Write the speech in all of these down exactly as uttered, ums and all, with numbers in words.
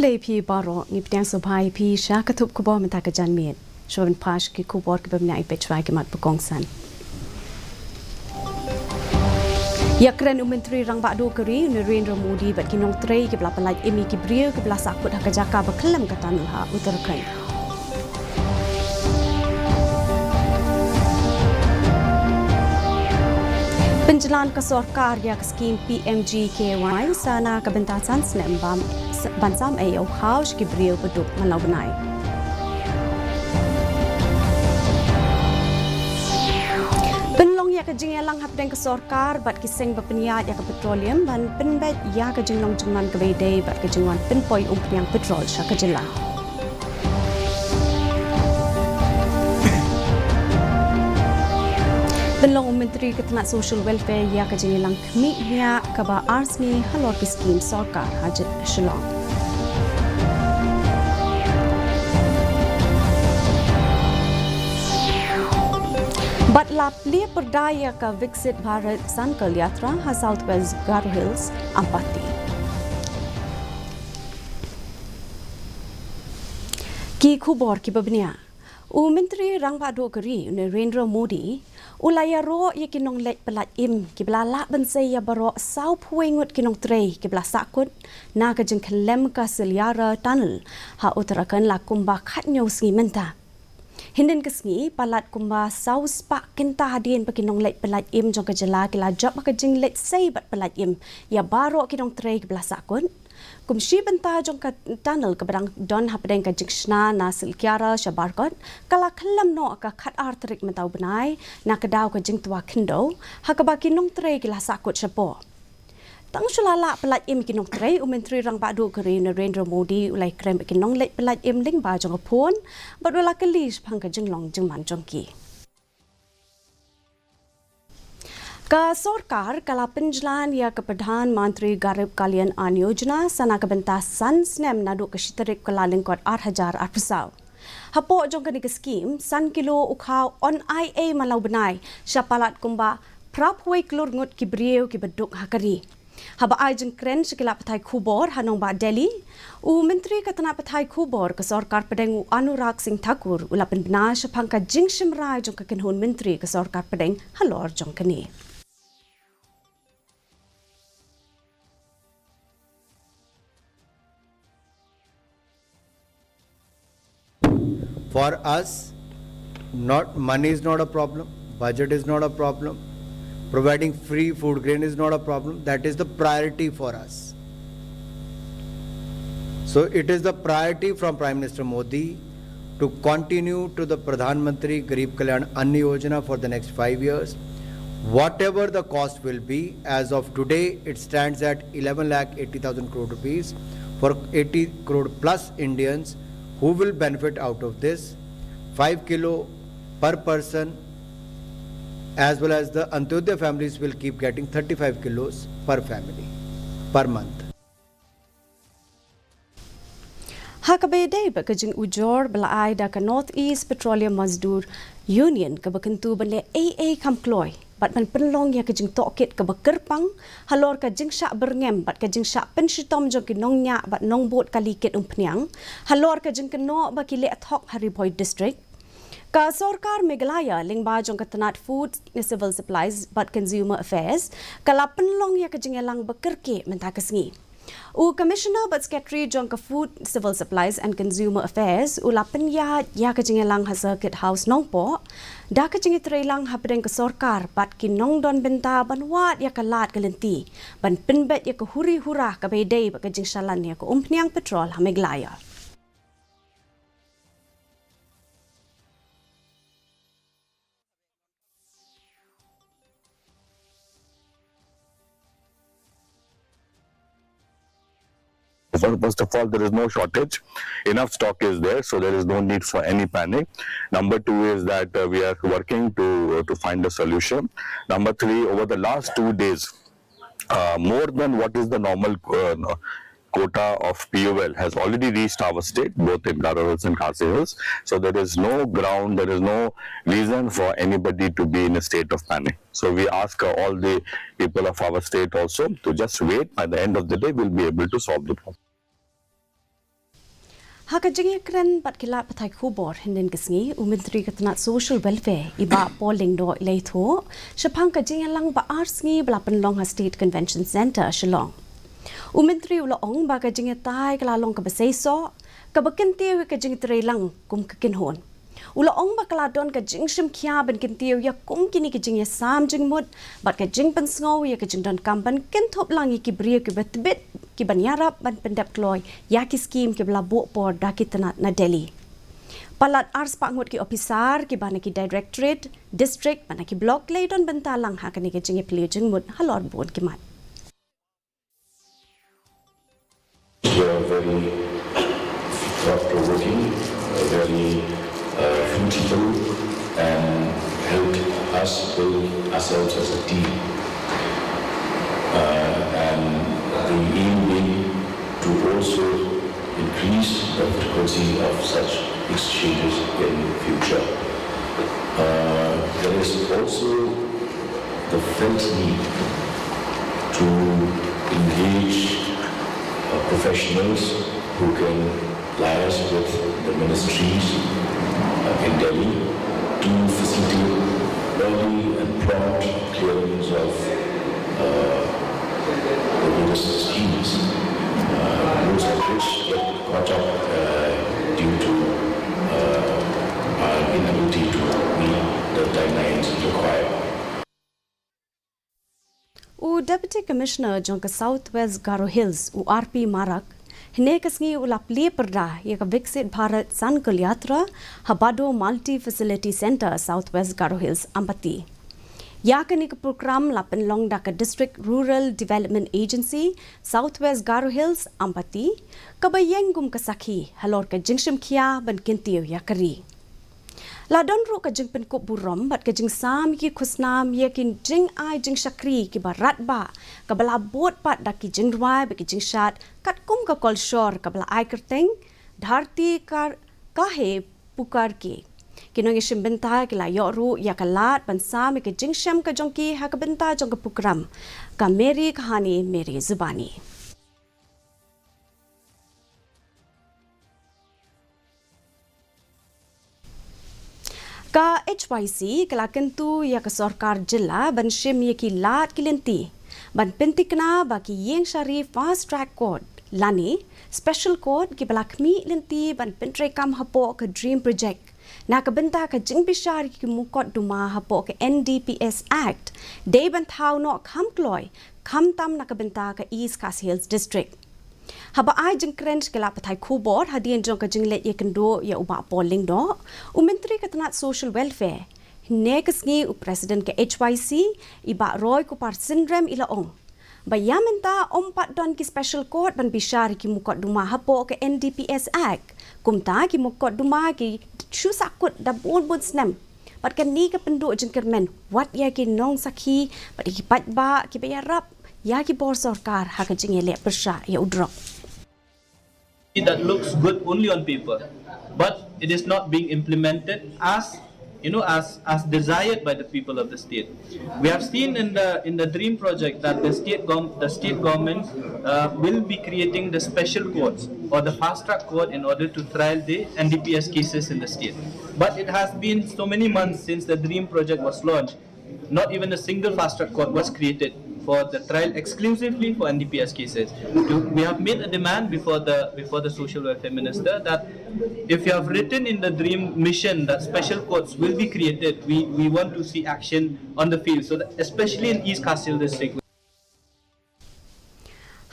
Te phi baroh, ngi pdiang sngewbha ïa phi sha ka thup khubor mynta ka janmiet. Shuwa ban phai sha ki khubor kiba bniah, peit shwa ki mat ba kongsan. Ïakren u Myntri Rangbah Duh ka ri u Narendra Modi bad ki nongtrei kiba la pyllait im ïa ki briew kiba la sahkut ha ka jaka ba khlem ka tunnel ha Uttarakhand. Pynjlan ka sorkar ïa ka skim P M G K Y sa na ka bynta san snem bam, ban sam ei ïa u khaw sha ki briew ba duk man la u bnai. Pynlong ïa ka jingïalang hapdeng ka sorkar bad ki seng ba pynïaid ïa ka petroleum ban pynbeit ïa ka jinglong jingman kaba ïadei bad ka jingwan pynpoi umphniang petrol sha ka jylla. Pynlong u Myntri ka tnat Social Welfare ïa ka jingïalang khmih bniah kaba ar sngi halor ki skim sorkar ha Shillong. Bad la plie pyrda ïa ka Viksit Bharat Sankalp Yatra ha South West Garo Hills, Ampati. Ki khubor kiba bniah. U Myntri Rangbah Duh ka ri u Narendra Modi u la ïaroh ïa ki nongleit pyllait im kiba la lah ban sei ïa baroh sawphew wei ngut ki nongtrei kiba la sahkut na ka jingkhyllem ka Siliara Tunnel ha Uttarakhand la kumba khatñiew sngi mynta. Hynnin ka sngi, palat kumba saw spah kynta hadien ba ki nongleit pyllait im jong ka jylla ki la jop ha ka jingleit sei bad pyllait im ïa baroh ki nongtrei kiba la sahkut. Kum shi bynta jong ka tunnel kaba dang don hapdeng ka jingshna na Silkyara sha Barkot, ka la khyllem noh ha ka khatar tarik mynta u bnai na ka daw ka jingtwa khyndew, ha kaba ki nongtrei ki la sahkut shapoh. Tang shu la lah pyllait im ki nongtrei, u Myntri Rangbah Duh ka ri Narendra Modi u la ïakren bad ki nongleit pyllait im lyngba jong ka phone bad u la kylli shaphang ka jinglong jingman jong ki. Ka sorkar ka la pynjlan ïa ka Pradhan Mantri Garib Kalyan Ann Yojana sa na ka bynta san snem naduh ka shi tarik Kyllalyngkot ar hajar arphew saw. Hapoh jong kane ka skim, san kilo u khaw yn ai ei man la u bnai sha palat kumba phraphew wei klur ngut ki briew kiba duk ha ka ri. Haba ai jingkren sha ki lad pathai khubor ha nongbah Delhi, u Myntri ka tnat pathai khubor ka sorkar pdeng u Anurag Singh Thakur u la pynbna shaphang ka jingshim rai jong ka kynhun myntri ka sorkar pdeng halor jong kane. For us, not, money is not a problem, budget is not a problem, providing free food grain is not a problem. That is the priority for us. So it is the priority from Prime Minister Modi to continue to the Pradhan Mantri Garib Kalyan Ann Yojana for the next five years. Whatever the cost will be, as of today, it stands at eleven lakh eighty thousand crore rupees for eighty crore plus Indians who will benefit out of this. Five kilo per person, as well as the Antyodaya families will keep getting thirty-five kilos per family, per month. Ha kaba ïadei bad ka jingujor ba la ai da ka North East Petroleum Mazdoor Union kaba kyntu ban leh ei ei kham kloi bad ban pynlong ïa ka jingtohkit kaba kyrpang halor ka jingshah byrngem bad ka jingshah pynshitom jong ki nongñiah bad nongbud kali kit umphniang halor ka jingkynnoh ba ki leh thok ha Ri Bhoi District. Ka sorkar Meghalaya lyngba jong ka tnat Food, Civil Supplies bad Consumer Affairs ka la pynlong ïa ka jingïalang ba kyrkieh mynta ka sngi. U Commissioner bad Secretary jong ka Food, Civil Supplies and Consumer Affairs u la pynïaid ïa ka jingïalang ha Circuit House Nongpoh da ka jingïatreilang hapdeng ka sorkar bad ki nongdon bynta ban wad ïa ka lad ka lynti ban pynbeit ïa ka huri hura kaba ïadei bad ka jingshalan ïa ka umphniang petrol ha Meghalaya. First of all, there is no shortage. Enough stock is there, so there is no need for any panic. Number two is that uh, we are working to uh, to find a solution. Number three, over the last two days, uh, more than what is the normal uh, quota of P O L has already reached our state, both in Garo Hills and Khasi Hills. So there is no ground, there is no reason for anybody to be in a state of panic. So we ask uh, all the people of our state also to just wait. By the end of the day, we'll be able to solve the problem. Ha ka jingïakren bad ki lad pathai khubor hynnin ka sngi, u Myntri ka tnat Social Welfare, i Bah Paul Lyngdoh, i la ïathuh shaphang ka jingïalang ba ar sngi ba la pynlong ha State Convention Centre, Shillong. U Myntri u la ong ba ka jingïatai ka la long kaba seisoh, kaba kyntiew ïa ka jingtreilang kum ka kynhun. U la ong ba ka la don ka jingshim khia ban kyntiew ïa kum kine ki jingïasam jingmut bad ka jingpynsngew ïa ka jingdonkam ban kynthup lang ïa ki briew kiba tbit ki ban ïarap ban pyndep kloi ïa ki skim kiba la buh por da ki tnat na Delhi. Palat arspah ngut ki ophisar kiba na ki directorate, district bad na ki block ki la ïadon bynta lang ha kane ka jingïapylliew jingmut halor bun ki mat. They are very thought-provoking, very uh, fruitful, and helped us build ourselves as a team. Uh, and the aim being to also increase the frequency of such exchanges in future. Uh, there is also the felt need to engage uh, professionals who can liaise with the ministries uh, in Delhi to facilitate early and prompt clearance of uh, the various schemes, uh, most of which get caught up uh, due to uh, our inability to meet the timelines required. U Deputy Commissioner jong ka South West Garo Hills, u R P Marak, hynne ka sngi u la plie pyrda ïa ka Viksit Bharat Sankalp Yatra ha Bado Multi Facility Centre, South West Garo Hills, Ampati. Ïa kane ka program la pynlong da ka District Rural Development Agency, South West Garo Hills, Ampati, kaba ïeng kum ka sakhi halor ka jingshim khia ban kyntiew ïa ka ri. La don ruh ka jingpynkup burom bad ka jingsam ïa ki khusnam ïa ki jingai jingshakri kiba radbah kaba la bud pat da ki jingrwai bad ki jingshad katkum ka kolshor kaba la ai kyrteng Dharti Kar Kahe Pukar Ke. Ki nongïashim bynta ki la ïoh ruh ïa ka lad ban sam ïa ka jingshem ka jong ki ha ka bynta jong ka program Ka Meri Kahani Meri Zubani. Ka H Y C ka la kyntu ïa ka sorkar jylla ban shim ïa ki lad ki lynti ban pynthikna ba ki ïing shari fast track court lane special court kiba la khmih lynti ban pyntreikam hapoh ka DREAM project na ka bynta ka jingbishar ïa ki mukotduma hapoh ka N D P S Act dei ban thaw noh kham kloi, khamtam na ka bynta ka East Khasi Hills District. Haba ai jingkren sha ki lad pathai khubor hadien jong ka jingleit ïakynduh ïa u Bah Paul Lyngdoh, u Myntri ka tnat Social Welfare, hynne ka sngi u President ka H Y C, i Bah Roy Kupar Synrem, i la ong ba ïa mynta ym pat don ki special court ban bishar ïa ki mukotduma hapoh ka N D P S Act. Kumta ki mukotduma ki shu sahkut da bun bun snem. Bad kane ka pynduh jingkyrmen wat ïa ki nongsakhi bad ïa ki paidbah kiba ïarap ïa ki bor sorkar ha ka jingïaleh pyrshah ïa u drok. That looks good only on paper, but it is not being implemented as you know as as desired by the people of the state. We have seen in the in the DREAM project that the state gov- the state government uh, will be creating the special courts or the fast track court in order to trial the N D P S cases in the state. But it has been so many months since the DREAM project was launched. Not even a single fast track court was created for the trial exclusively for N D P S cases. We have made a demand before the before the social welfare minister that if you have written in the DREAM mission that special courts will be created, we, we want to see action on the field, so that especially in East Khasi Hills district.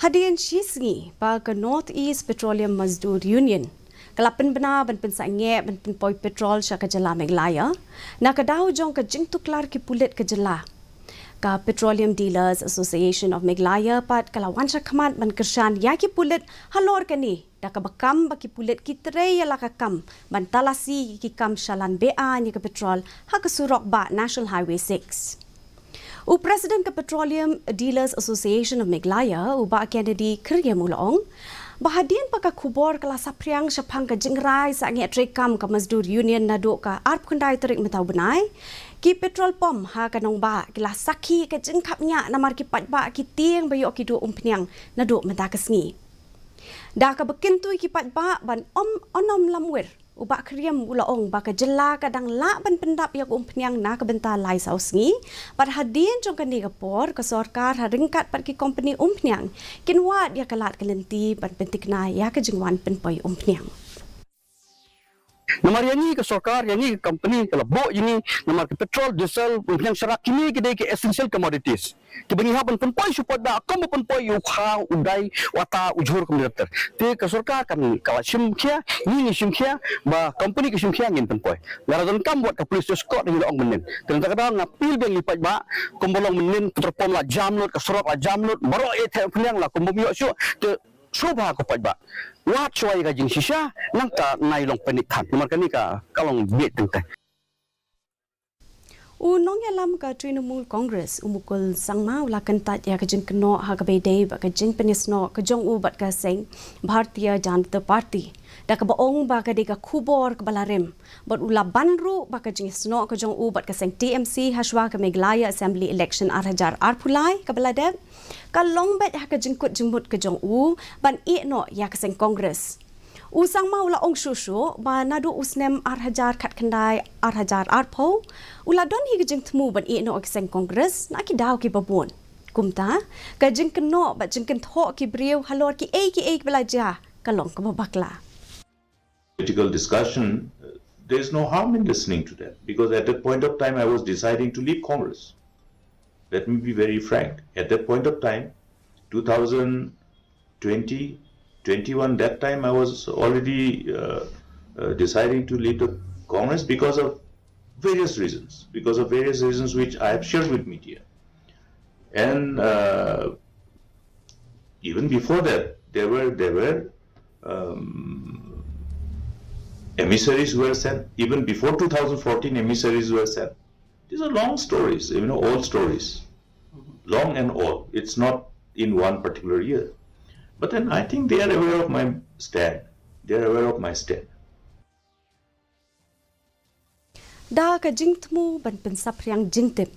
Hadien shi sngi ba ka North East Petroleum Mazdoor Union ka la pynbna ban pynsangeh ban pynpoi petrol sha ka jylla Meghalaya na ka daw jong ka jingtuklar ki pulit ka jylla. Ka Petroleum Dealers Association of Meghalaya pat ka la wan shakhmat ban kyrshan ïa ki pulit halor kane da kaba kam ba ki pulit ki trei ïa la ka kam ban talasi ïa ki kam shalan beaiñ ïa ka petrol ha ka surok bah National Highway six. U President ka Petroleum Dealers Association of Meghalaya, u Bah Kennedy Kyriem u la ong ba hadien ba ka khubor ka la saphriang shaphang ka jingrai sangeh treikam ka Mazdoor Union naduh ka arphew khyndai tarik mynta u bnai, ki petrol pump ha ka nongbah ki la sakhi ka jingkhapngiah namar ki paidbah ki tieng ba ïoh ki duh umphniang naduh mynta ka sngi. Da kaba kyntu ïa ki paidbah ban ym, yn ym lamwir, u Bah Khyriem u la ong ba ka jylla ka dang lah ban pyndap ïa ka umphniang na ka bynta lai saw sngi, bad hadien jong kane ka por ka sorkar ha ryngkat bad ki kompani umphniang kin wad ïa ka lad ka lynti ban pyntikna ïa ka jingwan pynpoi umphniang. Namar ïa ngi ka sorkar, ïa ngi ka company ka la buh ïa ngi, namar ka petrol, diesel, umphniang, sharak, kine ki dei ki essential commodities. Kiba ngi hap ban pynpoi sha u paidbah, kum ba pynpoi ïa u kha, u dai, u ata, u jhur, kumne ter ter. Te ka sorkar kan, ka la shim khia, ngi ngi shim khia, ba company ka shim khia ngin pynpoi. Lada donkam wat ka police escort ngi la ong mynnin. Te nangta ka daw nga appeal biang ïa u paidbah, kumba long mynnin, petrol pump la jam lut, ka surok la jam lut, baroh ïa theh umphniang la kum bym ïoh shuh. Te sngewbha ko paidbah, wat shuwa ïa ka jingshisha, nangta ngin long panic than. Namar kane ka, ka long bieit teng teng. U nongïalam ka Trinamool Congress, u Mukul Sangma, u la kyntait ïa ka jingkynnoh ha kaba ïadei bad ka jingpynïasnoh ka jong u bad ka seng Bharatiya Janata Party, da kaba ong ba ka dei ka khubor kaba la rim, bad u la ban ruh ba ka jingïasnoh ka jong u bad ka seng T M C ha shuwa ka Meghalaya Assembly Election ar hajar arphew lai kaba la dep, ka long beit ha ka jingkut jingmut ka jong u ban ïehnoh ïa ka seng Congress. U Sangma u la ong shuh shuh ba naduh u snem ar hajar khatkhyndai, ar hajar arphew, u la don hi ka jingthmu ban ïehnoh ïa ka seng Congress na ki daw kiba bun. Kumta, ka jingkynnoh bad jingkynthoh ki briew halor kiei kiei kiba la jia ka long kaba bakla. Political discussion, uh, there's no harm in listening to them, because at that point of time I was deciding to leave Congress. Let me be very frank. At that point of time, two thousand twenty, twenty-one, that time I was already, uh, uh, deciding to leave the Congress because of various reasons, because of various reasons which I have shared with media. And, uh, even before that, there were, there were, um, emissaries were sent. Even before two thousand fourteen, emissaries were sent. These are long stories, you know, old stories. Long and old. It's not in one particular year. But then I think they are aware of my stand. They are aware of my stand. Da ka jingthmu ban pynsaphriang jingtip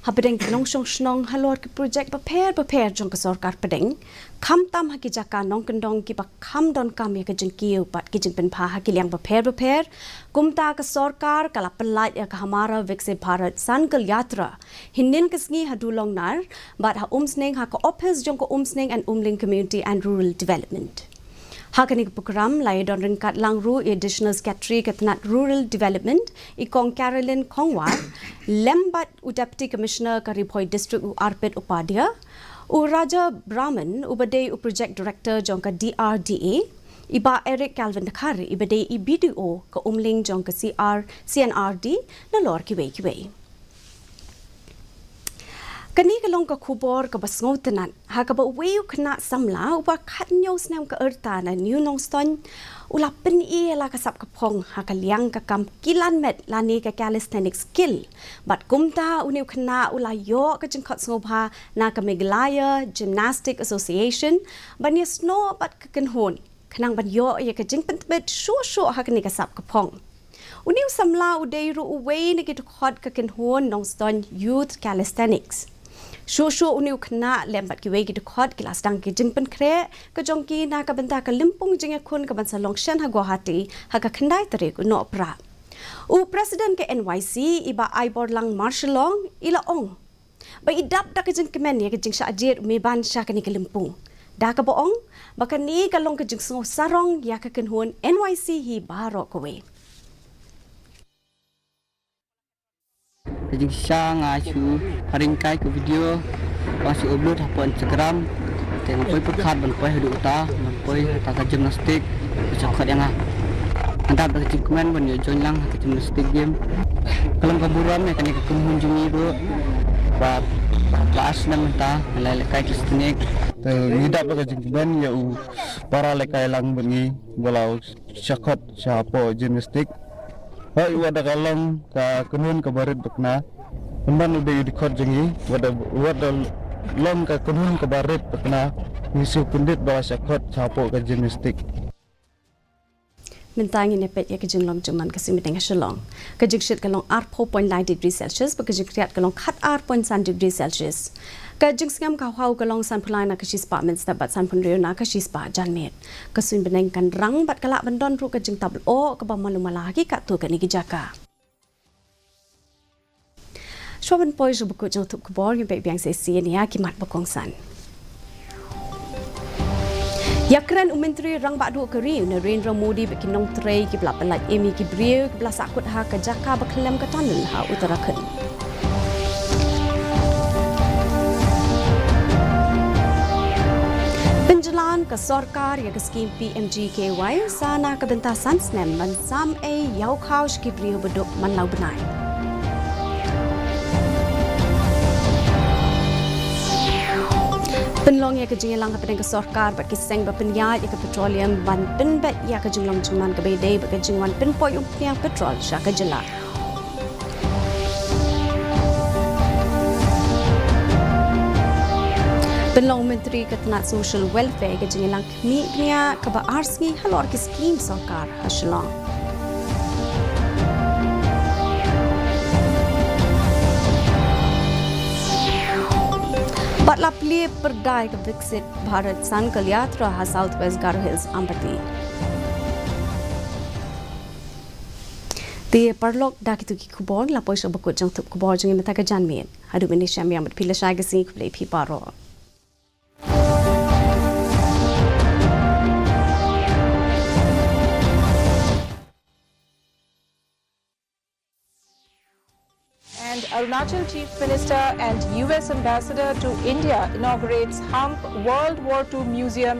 hapdeng ki nongshong shnong halor ki projek bapher bapher jong ka sorkar pdeng, khamtam ha ki jaka nongkyndong kiba kham donkam ïa ka jingkiew bad ki jingpynbha ha ki liang bapher bapher, kumta ka sorkar ka la pyllait ïa ka Hamara Viksit Bharat Sankalp Yatra hynnin ka sngi ha Dulongnar bad ha Umsning ha ka ophis jong ka Umsning and Umling Community and Rural Development. Ha kane ka program la ïadon ryngkat lang ruh i Additional Secretary ka tnat Rural Development, i Kong Caroline Khongwar, lem bad u Deputy Commissioner ka Ri Bhoi District, u Arpit Upadhyay, u Raja Brahman, uba dei u Project Director jong ka D R D A, i Bah Eric Calvin Dkhar, iba dei i B D O ka Umling jong ka C R, C N R D, nalor kiwei kiwei. Kane ka long ka khubor kaba sngewtynnat, ha kaba uwei u khynnah samla uba khathynñiew snem ka rta na New Nongstoiñ u la pyni ïa la ka sap ka phong ha ka liang ka kam kilan met lane ka calisthenics skill. Bad kumta une u khynnah u la ïoh ka jingkhot sngewbha na ka Meghalaya Gymnastic Association ban ïasnoh bad ka kynhun khnang ban ïoh ïa ka jingpyntbit shuh shuh ha kane ka sap ka phong. Une u samla u dei ruh uwei na ki dkhot ka kynhun Nongstoiñ Youth Calisthenics. Shuh shuh une u khynnah lem bad kiwei ki dkhot ki la sdang ki jingpynkhreh ka jong ki na ka bynta ka lympung jingïakhun kaban sa long shen ha Guwahati ha ka khyndai tarik u Nohprah. U President ka N Y C, i Bah Aiborlang Marshallong, i la ong ba i dap da ka jingkmen ïa ka jingshah jied u Meiban sha kane ka lympung, da kaba ong ba kane ka long ka jingsngew sarong ïa ka kynhun N Y C hi baroh kawei. Ka jingshisha nga shu pharengkai ka video ba nga shu upload hapoh Instagram. Te nga poi pyrkhat ban poi haduh uta, ban poi ha ka gymnastic, ka shah khot ïa nga. Nga dap da ka jingkmen ban ïoh join lang ha ka gymnastic game. Ka long ka burom ïa kane ka kynhun jong ngi ruh ba la ar snem mynta nga la lehkai calisthenics. Te ngi dap da ka jingkmen ïa u para lehkai lang bad ngi ba la shah khot shapoh gymnastic. Hooid, wat da ka long ka kynhun kaba rit ba kena, pynban u dei u dkhot jong ngi, wat da, wat da long ka kynhun kaba rit ba kena, ngi shu pyndit ba la shah khot shapoh ka gymnastic. Mynta ngin ïa peit ïa ka jinglong jingman ka suiñ bneng ha Shillong. Ka jingshit ka long arphew point lai degree Celsius, bad ka jingkhriat ka long khat ar point san degree Celsius. Ka jingsngem ka hau ka long sanphew lai na ka shispah mynstep bad sanphew hynriew na ka shispah janmiet. Ka suiñ bneng kan rang bad ka lah ban don ruh ka jingtap lyoh kaba malu mala ha ki katto katne ki jaka. Shuwa ban poi sha bakut jong thup khubor, ngin peit biang sa shisien ïa ki mat ba kongsan. Ïakren u Myntri Rangbah Duh ka Ri u Narendra Modi bad ki nongtrei kiba la pyllait im ïa ki briew kiba la sahkut ha ka jaka ba khlem ka tunnel ha Uttarakhand. Pynjlan ka sorkar ïa ka skim P M G K Y sa na ka bynta san snem ban sam ei ïa u khaw sha ki briew ba duk man la u bnai. Pynlong ïa ka jingïalang hapdeng ka sorkar bad ki seng ba pynïaid ïa ka petroleum ban pynbeit ïa ka jinglong jingman kaba ïadei bad ka jingwan pynpoi umphniang petrol sha ka jylla. Pynlong Myntri ka tnat Social Welfare ka jingïalang khmih bniah kaba ar sngi halor ki skim sorkar ha Shillong. Bad la plie pyrda ïa ka Viksit Bharat Sankalp Yatra ha South West Garo Hills, Ampati. Te paralok, da kito ki khubor la poi sha bakut jong thup khubor jong ngi mynta ka janmiet. Haduh mynne shem ïa mut phi lashai ka sngi, khublei phi baroh. And Arunachal Chief Minister and U S Ambassador to India inaugurates Hamp World War Two Museum